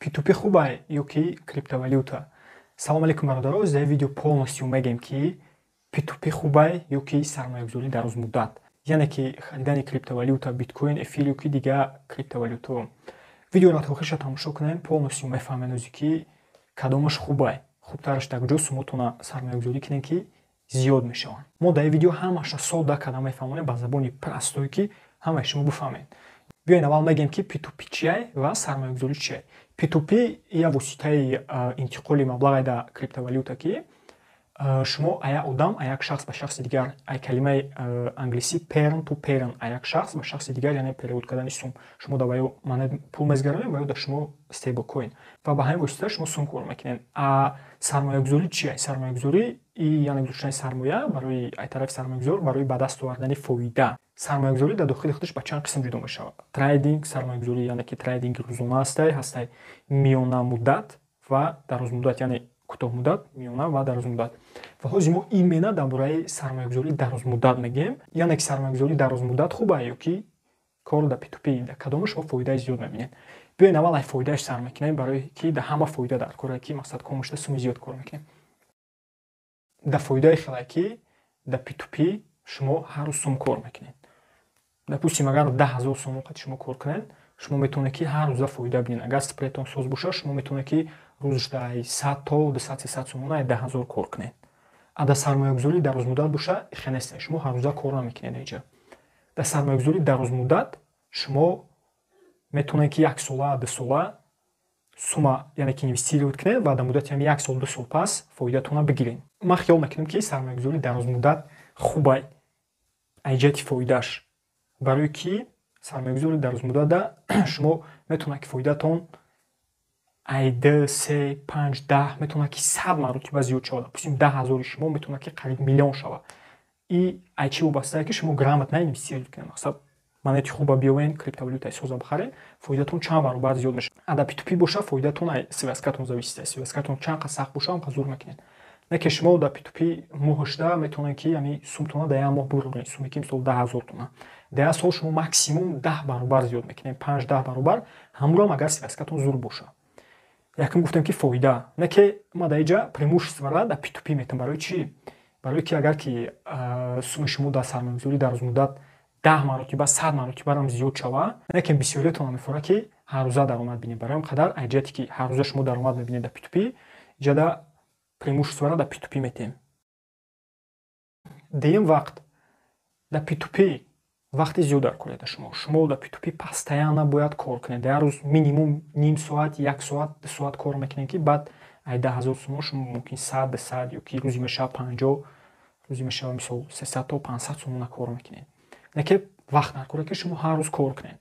P2P хубай ё ки криптовалюта? Салом алейкум, бародаро. За видео полностью мегем, ки P2P хубай ё ки сармоягузорӣ дарозмуддат, яъне ки харидани криптовалюта, биткоин, эфир ё ки дигар криптовалютаҳо. Видеоро то охирша тамошо кунем, полностью мефаҳмем озе, ки кадомаш хубай, хубтараш дар куҷо суммотона сармоягузорӣ кунем, ки зиёд мешаванд. Мо дар ин видео ҳамаша содда карда мефаҳмонем, ба забони простой, ки ҳамаи шумо бифаҳмед. Биёед, аввал мегӯем, ки P2P чиай ва сармоягузорӣ чиай. P2P як воситаи интиқоли маблағе дар криптовалюта, ки шумо а як одам, а як шахс ба шахси дигар, ай калимаи англисӣ peer to peer, а як шахс ба шахси дигар, яъне перевод кардани сум. Шумо дар ваё монет пул мезгаронед ва ё дар шумо стейблкоин, ва ба ҳамин восита шумо сум кор мекунед. А сармоягузорӣ чиай? Сармоягузорӣ яъне гузоштани сармоя барои ай тарафи сармоягузор барои ба даст овардани фоида. Сармоягузорӣ дар дохили худаш ба чанд қисм ҷудо мешавад. Трейдинг сармоягузорӣ, яъне ки трейдинги рӯзона ҳастай, миёнамуддат ва дарозмуддат, яъне кӯтоҳмуддат, миёна ва дарозмуддат. Ва ҳозир мо именно дар бораи сармоягузории дарозмуддат мегӯем, яъне ки сармоягузории дарозмуддат хуба ё ки кор дар P2P, дар кадомо шумо фоидаи зиёд мебинед. Биёед, аввал ай фоидааш сар мекунем, барое ки дар ҳама фоида дар коре, ки мақсад комушта суми зиёд кор мекунем. Дар фоидаи хеле, ки дар P2P шумо ҳар рӯз сум кор мекунед. Допустим, агар 10 000 сомон қати шумо кор кунед, шумо метавонед, ки ҳар рӯза фоида бинед. Агар спредтон соз бошад, шумо метавонед, ки рӯзаш дар 100 то 200, 300 сомона 10 000 кор кунед. А дар сармоягузории дарозмуддат боша, хе нест, шумо ҳаррӯза кор намекунед. Инҷа дар сармоягузории дарозмуддат шумо метавонед, ки як сола, 2 сола сума, яъне ки инвестировать кунед ва дар муддати ҳами як сол, 2 сол пас фоидатонро бигиред. Ман хиёл мекунам, ки сармоягузории дарозмуддат хубай ай ҷиҳати фоидааш, барое ки сармоягузории дарозмуддатда шумо метавонад, ки фоидатон ай д, се, панҷ, 10, метавонад, ки 100 маротиба зиёд шавад. Допустим, 10 000-и шумо метавонад, ки қариб миллион шавад. И ай чӣ вобастае, ки шумо грамотно инвестировать кунед, мақсад монети хуба биёвен, криптовалютаи соза бихаред, фоидатон чанд баробар зиёд мешавад. А дар P2P боша, фоидатон ай связкатон зависит аст. Связкатон чанд қад сахт боша, ҳам зур мекунед. Не ки шумо дар P2P моҳашда метавонед, ки ами сумтона дар як моҳ буроред, суме ки мисол 10 000 тона. Дар як сол шумо максимум 10 баробар зиёд мекунед, панҷ, 10 баробар, ҳамурам агар связкатон зур боша. Якум гуфтем, ки фоида. Не ки ма дар иҷа преимуществора дар P2P метавон. Барои чӣ? Барое ки агар ки суми шумо дар сармоягузории дарозмуддат 10 маротиба, 100 маротибарам зиёд шава, не ки бисёриятон мефорад, ки ҳаррӯза даромад бинед. Барои ҳам қадар ай ҷиҳате, ки ҳаррӯза шумо даромад мебинед дар P2P, иҷада преимуществора дар P2P метиҳем. Дуюм, вақт. Дар P2P вақти зиёд дар кор дар шумо. Шумо дар P2P постоянно бояд кор кунед. Дар як рӯз минимум ним соат, як соат, 2 соат кор мекунед, ки баъд ай 10 000 сомон шумо мумкин 100, 200 ё ки рӯзи мешава 50, рӯзи мешава мисол 300 то 500 сомона кор мекунед. Не ки вақт дар коре, ки шумо ҳар рӯз кор кунед.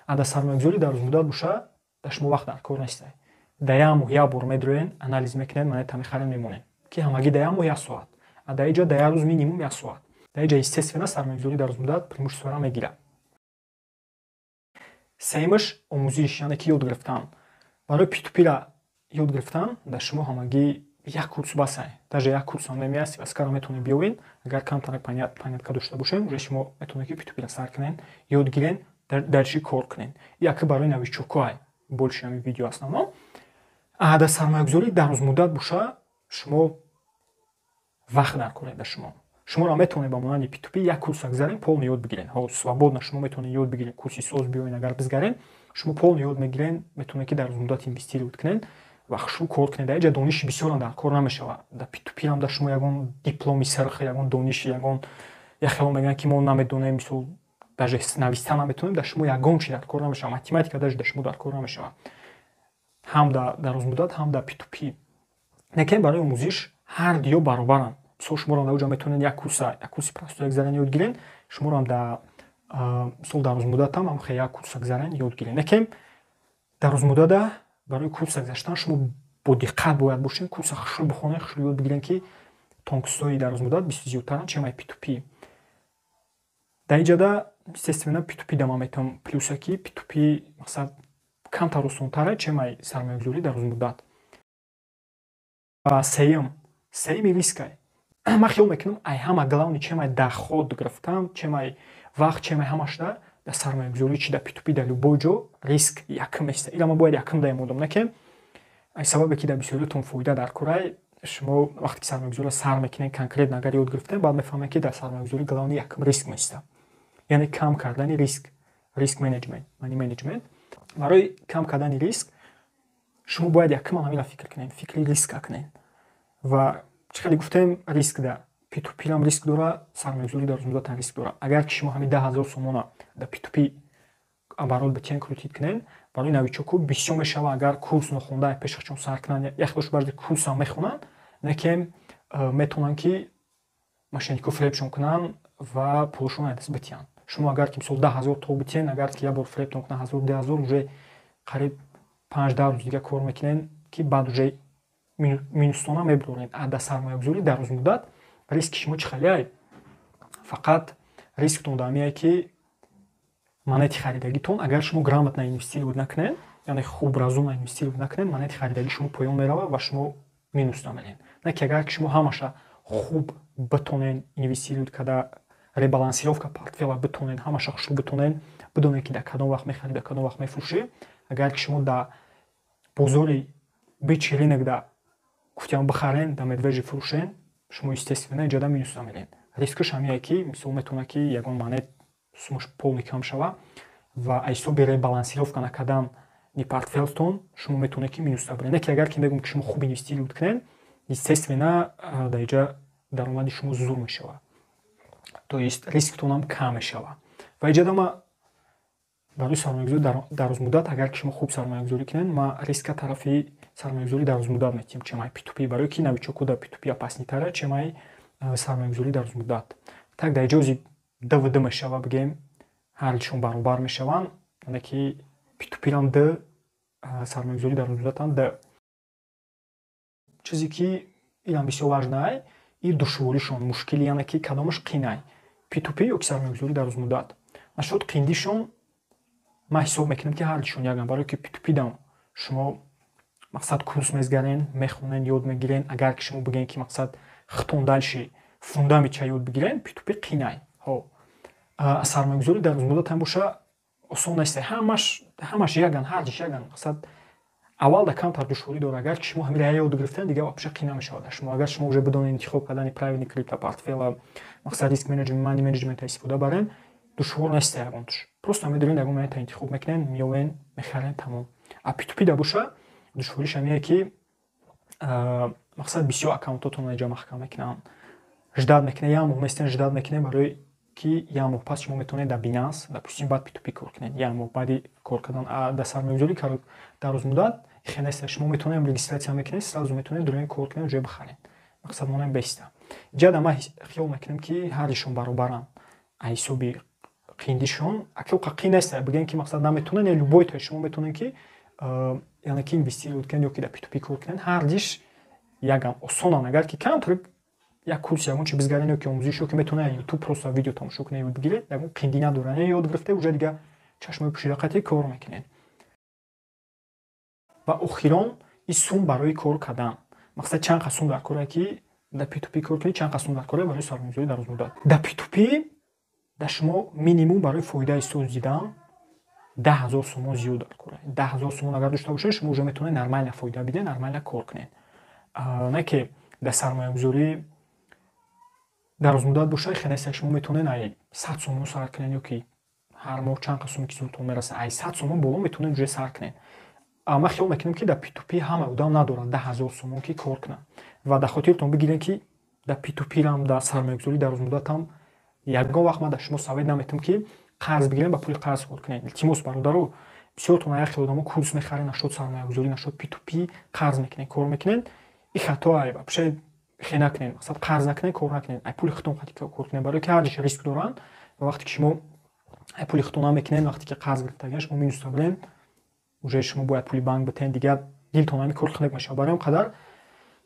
А дар сармоягузорӣ дарозмуддат боша, дар шумо вақт дар кор нестай. Дар як моҳ як бор медроен, анализ мекунед, монета мехаред, мемонед, ки ҳамагӣ дар як моҳ як соат. А дар иҷа дар як рӯз минимум як соат. Дар иҷа, естественно, сармоягузории дарозмуддат преимуществора мегирад. Сеюмаш, омӯзиш, яъне ки ёд гирифтан. Барои P2P-ра ёд гирифтан дар шумо ҳамагӣ як курс басай, даже як курсам намеяст. Связкаро метавонед биёвед, агар камтар понятка дошта бошед, уже шумо метавонед, ки P2P-ра сар кунед, ёд гиред, дальше кор кунед. Яке барои новичокҳоай больше ҳами видео основном. А дар сармоягузории дарозмуддат боша, шумо вақт дар кор дар шумо. Шуморо метавонед ба монанди P2P як курса гузаред, полный ёд бигиред. Ҳо, свободно шумо метавонед ёд бигиред, курси соз биёед, агар бизгаред, шумо полный ёд мегиред, метавонед, ки дарозмуддат инвестировать кунед ва хушрӯ кор кунед. Дар иҷа дониши бисёрам дар кор намешавад. Дар P2P дар шумо ягон дипломи сарх, ягон дониши, ягон як хело мегӯянд, ки мо намедонем, мисол даже нависта наметавонем, дар шумо ягон чи дар кор намешавад. Математика даже дар шумо дар кор намешавад, ҳам дар дарозмуддат, ҳам дар P2P. Лекин барои омӯзиш ҳар дуё баробаранд. Мисол, шуморо дар оҷа метавонед як курса, як курси простой гузарен, ёд гирен, шуморо дар мисол дарозмуддатам ҳам хе як курса гузарен, ёд гирен. Лекин дарозмуддата барои курса гузаштан шумо бо диққат бояд бошед, курса хушрӯ бихонед, хушрӯ ёд бигирен, ки тонкостҳои дарозмуддат бисёр зиёдтаранд, чем ай P2P. Дар иҷада, естественно, P2P да ман метавонам плюса, ки P2P мақсад камтар осонтаре, чем ай сармоягузории дарозмуддат. Сеюм, сеюми рискай. Ман хиёл мекунам, ай ҳама главный, чем ай доход гирифтан, чем ай вақт, чем ай ҳамашда, дар сармоягузорӣ, чи дар P2P, дар любой ҷо риск якм места. Ира ман бояд якм даем одам, не ки Ай сабабе ки дар бисёриятон фоида дар корай, шумо вақте ки сармоягузориро сар мекунед, конкретно агар ёд гирифтем, баъд мефаҳмед, ки дар сармоягузорӣ главный якум риск меиста, яъне кам кардани риск, риск менеҷмент, money management. Барои кам кардани риск шумо бояд якум ҳаминро фикр кунед, фикри риска кунед. Ва чӣ хеле гуфтем, риск да P2P-рам риск дора, сармоягузорӣ дар рӯзмуддатам риск дора. Агар ки шумо ҳамин 10 000 сомона дар P2P оборот битен, крутить кунед, барои новичок ҳо бисёр мешава. Агар курс нохонда пешахчон сар кунанд, яхелош баъзе курсам мехонанд, лекин метавонанд, ки мошенник ҳо фиребшон кунанд ва пулашонро аз даст битиҳанд. Шумо агар ки мисол 10 000 то битиҳен, агар ки як бор фиребтон кунанд, ҳазор, 2000, уже қариб 5-10 рӯз дига кор мекунед, ки баъд уже минус тона мебуроред. Дар сармоягузорӣ дар рӯзмуддат риски шумо чӣ хеле? Фақат рисктон дар ҳамие, ки монети харидагитон, агар шумо грамотно инвестировать накунед, яъне хуб, разумно инвестировать накунед, монети харидагӣ шумо поён меравад ва шумо минус намеред. Не ки агар ки шумо ҳамаша хуб битонед инвестировать карда, ребалансировка портфела битонед, ҳамаша хушрӯ битонед, бидонед, ки дар кадом вақт мехарӣ, дар кадом вақт мефурӯшӣ, агар ки шумо дар бозори бычий рынок да гуфтиам бихарен, дар медвежий фурӯшен, шумо, естественно, иҷода минус намеред. Рискаш ҳамие, ки мисол метавонад, ки ягон монет сумаш полный кам шава ва аз ҳисоби ребалансировка накардани портфелтон шумо метавонед, ки минус набаред. Не ки агар ки мегӯм, ки шумо хуб инвестировать кунед, естественно, дар иҷа даромади шумо зур мешавад, то есть рисктонам кам мешавад. Ва иҷода ма барои сармоягузорӣ дар рӯзмуддат, агар ки шумо хуб сармоягузорӣ кунед, ма риска тарафи сармоягузорӣ дар рӯзмуддат метиҳем, чем ай P2P, барое ки новичок ҳо дар P2P опасный тара, чем ай сармоягузорӣ дар рӯзмуддат. Так, дар иҷози двд мешава, бигем, ҳардушон баробар мешаванд, яъне ки P2P-рам д, сармоягузорӣ дар рӯзмуддатам д. Чизе ки инам бисёр важный ай, и душворишон, мушкили, яъне ки кадомаш қинай, P2P ё ки сармоягузорӣ дар рӯзмуддат. Нашуд қиндишон, ман ҳисоб мекунам, ки ҳардушон яган, барое ки P2P дам шумо мақсад курс мезгарен, мехонен, ёд мегирен. Агар ки шумо бигӯен, ки мақсад хитон дальше фундамент ча ёд бигирен, P2P қинай ҳо. Сармоягузорӣ дар рӯзмуддат ҳам боша, осон нест. Ҳамаш яган, ҳардиш яган. Мақсад аввал да камтар душворӣ дорад. Агар ки шумо ҳамира ёд гирифтен, дига вообще қин намешавад шумо. Агар шумо уже бидонед интихоб кардани правильный крипто портфела, мақсад риск менеҷмент, money management истифода барен, душвор нест ягонтуш. Просто медонед, ягон монета интихоб мекунен, меовен, мехарен, тамом. А P2P да боша, душвориш ҳамие, ки мақсад бисёр аккаунтотонро иҷа маҳкам мекунанд, ждать мекунед, як моҳ местен, ждать мекунед, барои ки як моҳ пас шумо метавонед дар Binance, допустим, баъд P2P кор кунед, як моҳ баъди кор кардан. Дар сармоягузорӣ дар рӯзмуддат хеле нест. Шумо метавонед, регистрация мекунед, сразу метавонед дуруни кор кунед, ҷоя бихаред, мақсад монем беста. Иҷада ман хиёл мекунам, ки ҳардишон баробаранд аз ҳисоби қиндишон. Ака қин нест, бигӯем, ки мақсад наметавонед, любой то шумо метавонед, ки яъне ки инвестировать кунед ё ки дар P2P кор кунед, ҳардиш ягам осонанд. Агар ки камтар як курс, ягон чи бизгарен ё ки омӯзиш, ё ки метавонед YouTube просто видео тамошо кунед, ёд бигиред, ягон қиндӣ надорад. Ёд гирифта, уже дига чашмои пӯшида қатъи кор мекунед. Ва охирон и сум барои кор кардан. Мақсад чанд қа сум дар коре, ки дар P2P кор кунед, чанд қа сум дар коре барои сармоягузорӣ дар рӯзмуддат? Дар P2P дар шумо минимум барои фоидаи соз дидан 10 000 сомон зиёд дар кора. 10 000 сомон агар дошта бошед, шумо уже метавонед нормально фоида бидед, нормально кор кунед. Не ки дар сармоягузорӣ дар рӯзмуддат бошад, хеле нест. Шумо метавонед ай 100 сомон сар кунед ё ки ҳар моҳ чанд қа суме ки зудтон мерасад, ай 100 сомон боло метавонед уже сар кунед. Ман хиёл мекунам, ки дар P2P ҳама одам надорад 10 000 сомон, ки кор кунад. Ва дар хотиртон бигиред, ки дар P2P-рам, дар сармоягузорӣ дар рӯзмуддатам ягон вақт ман дар шумо совет наметиҳам, ки қарз бигирем, ба пули қарз кор кунед. Илтимос, бародаро, бисёртон як хел одамо курс мехаред нашуд сармоягузорӣ, нашуд P2P, қарз мекунед, кор мекунед. И хато ай, вообще хе накунед. Мақсад қарз накунед, кор накунед, ай пули худтон қати кор кунед, барое ки ҳардиш риск доранд. Ва вақте ки шумо ай пули худтон намекунед, вақте ки қарз гирифтагиан, шумо минус табрен, уже шумо бояд пули банк битен, дигар дилтон ҳами кор хунук мешавад. Барои ҳам қадар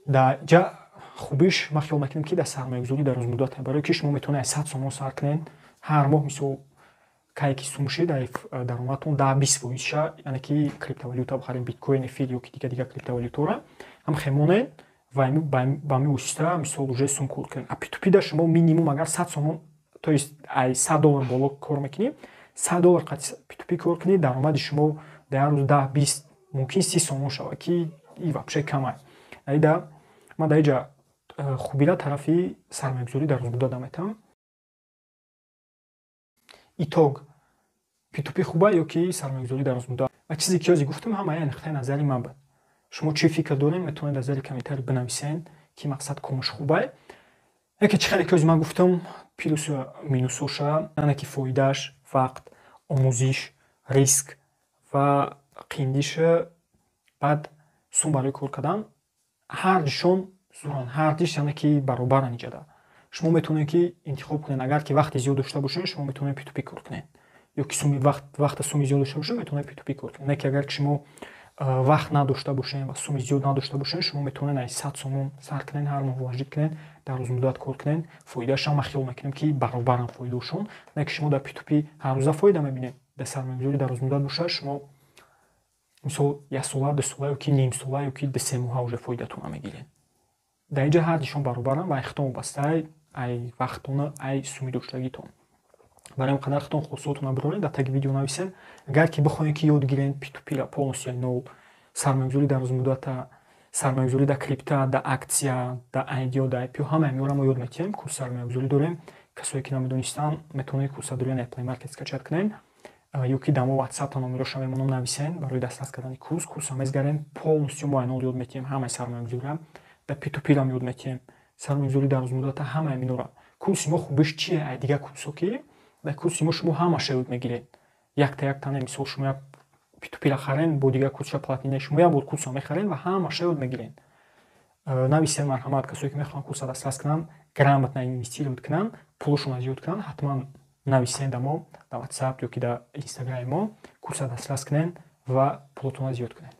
дар ҷа хубиш ман хиёл мекунам, ки дар сармоягузорӣ дар рӯзмуддат, барое ки шумо метавонед ай 100 сомон сар кунед, ҳар моҳ мисол кае ки сум шид, ай даромадтон 10-20 фоизша, яъне ки криптовалюта бихарем, биткоин, эфир ё ки дига дига криптовалютаро ҳам хемонед ва ба ҳамин восита мисол уже сум кор кунед. А P2P да шумо минимум агар 100 сомон, то есть ай 100 доллар боло кор мекунӣ, 100 доллар P2P кор кунӣ, даромади шумо дар як рӯз 10, 20, мумкин 30 сомон шавад, ки И вообще камай. Айда ман дар иҷа хубира тарафи сармоягузорӣ дар рӯзмуддат наметавам. Итог: P2P хуба ё ки сармоягузорӣ дар рӯзмуддат? Ва чизе ки ҳозир гуфтам, ҳамаи нуқтаи назари ман буд. Шумо чӣ фикр дорем, метавонед дар зери комментарий бинависед, ки мақсад кумаш хубай. Яке чӣ хеле ки ҳозир ман гуфтам, плюсу минусоша, яъне ки фоидааш, вақт, омӯзиш, риск ва қиндиша, баъд сум барои кор кардан, ҳардишон зуранд, ҳардиш, яъне ки баробаранд. Иҷада шумо метавонед ки интихоб кунед. Агар ки вақти зиёд дошта бошед, шумо метавонед P2P кор кунед, ё ки суми вақта суми зиёд дошта бошед, метавонед P2P кор кунед. Не ки агар ки шумо вақт надошта бошед ва суми зиёд надошта бошед, шумо метавонед аз 100 сомон сар кунед, ҳар моҳ вложить кунед, дар рӯзмуддат кор кунед. Фоидаашам ман хиёл мекунем, ки баробаранд фоидаошон. Не ки шумо дар P2P ҳаррӯза фоида мебинед, дар сармоягузорӣ дар рӯзмуддат бошад, шумо мисол яксола, 2 сола ё ки нимсола ё ки 2-3 моҳа уже фоидатонро мегиред. Дар инҷа ҳардишон баробаранд ва хитон вобаста ай вақтона, ай суми доштагитон. Барои ин қадар хитон хулосаотонро бироред, дар таги видео нависед. Агар ки бихоҳед, ки ёд гиред P2P-ра полностью нол, сармоягузорӣ дар рӯзмуддата, сармоягузорӣ дар крипта, дар акция, дар IDO, дар IPO, ҳамаи инҳоро мо ёд метиҳем. Курс сармоягузорӣ дорем. Касое ки намедонистанд, метавонед курса доред, Play Market скачать кунед ё ки дар мо WhatsApp номероша мемонам, нависен барои дастрас кардани курс. Курса мезгарем, полностью мо айнол ёд метиҳем ҳамаи сармоягузориам, дар P2P-рам ёд метиҳем, сармоягузорӣ дар рӯзмуддата, ҳамаи инора. Курси мо хубиш чие ай дигар курсҳо? Ки дар курси мо шумо ҳамаша ёд мегиред, якта якта не. Мисол, шумо як P2P-ра харен, бо дигар курсша платный. Шумо як бор курсро мехарен ва ҳамаша ёд мегиред. Нависен, марҳамат. Касое ки мехоҳанд курса дастрас кунанд, грамотно инвестировать кунанд, пулашонро зиёд кунанд, ҳатман нависен дар мо дар WhatsApp ё ки дар Инстаграми мо, курса дастрас кунед ва пулотонро зиёд кунед.